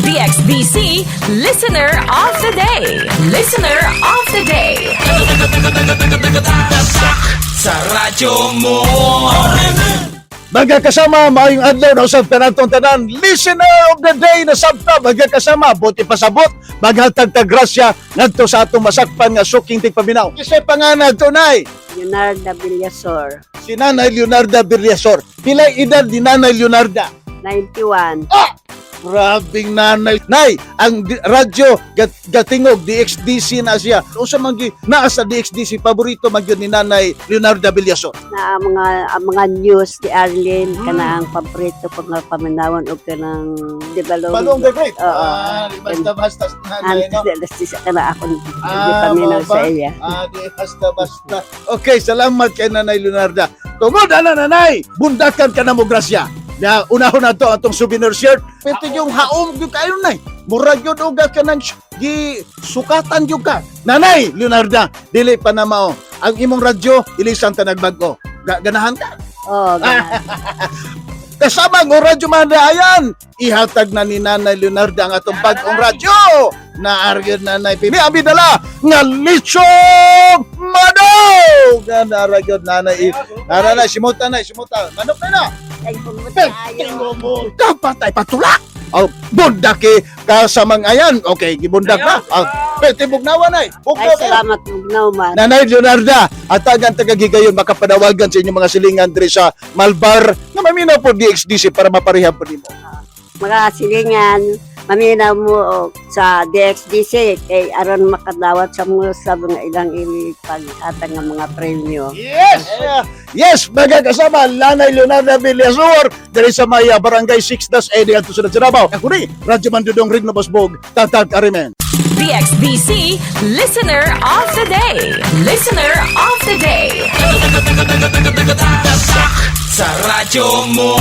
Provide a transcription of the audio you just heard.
DXDC Listener of the Day. Listener of the Day. Sa radyo mo. Mga kasama, maayong adlaw na usab kanatong tanan. Listener of the Day na sabta, mga kasama, buti pasabot, maghatag ta grasya ngadto sa atong masakpan nga suking tigpaminaw. Kisay panganad tunay, Leonardo Villasor, si Nanay Leonarda Villasor. Pilay edad ni Nanay Leonarda? 91. Ah! Grabing nanay. Nay, ang radyo gatingog DXDC na siya. Unsa man gi naa sa DXDC paborito man gyud ni Nanay Leonarda Villasor? Na ang mga news ni Arlene kana ang paborito ko nga paminawon og kanang di balong. Balong the Great. Oo. Ah, di basta-basta si nanay, no? Antes siya kana akong di Ah, paminaw mao ba? sa iya. Ah, di basta basta. Okay, salamat kay Nanay Leonarda. Tungod ana nanay, bundakan ka na mo grasya. Na unahon na to atong souvenir shirt. Pero yung haom gyud kayo nay. Murag gyud og ka nang gi sukatan gyud ka. Nanay Leonarda, dili pa na mao. Ang imong radyo ilisan ta nagbag-o. Ganahan ka. Oh, ganahan. Kasama ang radyo ayan. Ihatag na ni Nanay Leonarda ang atong bag-ong radyo. Na argyod Nanay Pimi. Abi dala nga lechong manok. Nga naaragyod Nanay. Nanay, simuta na, simuta. Manok na na. Ay, pumunta ayo. Mo. Dapat ay patulak. Oh, bundaki kasamang ayan. Okay, gibundak na. Oh, pwede bugnawan ay. Ay, Bugnaw kayo. salamat bugnaw man. Nanay Leonarda, atagan tagagigayon makapanawagan sa inyong mga silingan diri sa Malbar nga maminaw po DXDC para maparehab po nimo. Mga silingan, maminaw mo og sa DXDC kay aron makadawat sa mga sa mga ilang ipaghatag nga mga premyo. Yes! Yes, mga kasama, Lanay Leonardo Villasor diri sa may Barangay 6-A diadto sa Davao. Ako ni Radyo Mandudong Rigno Bosbog, Tatag Arimen. DXDC Listener of the Day. Listener of the Day. Sa radyo mo.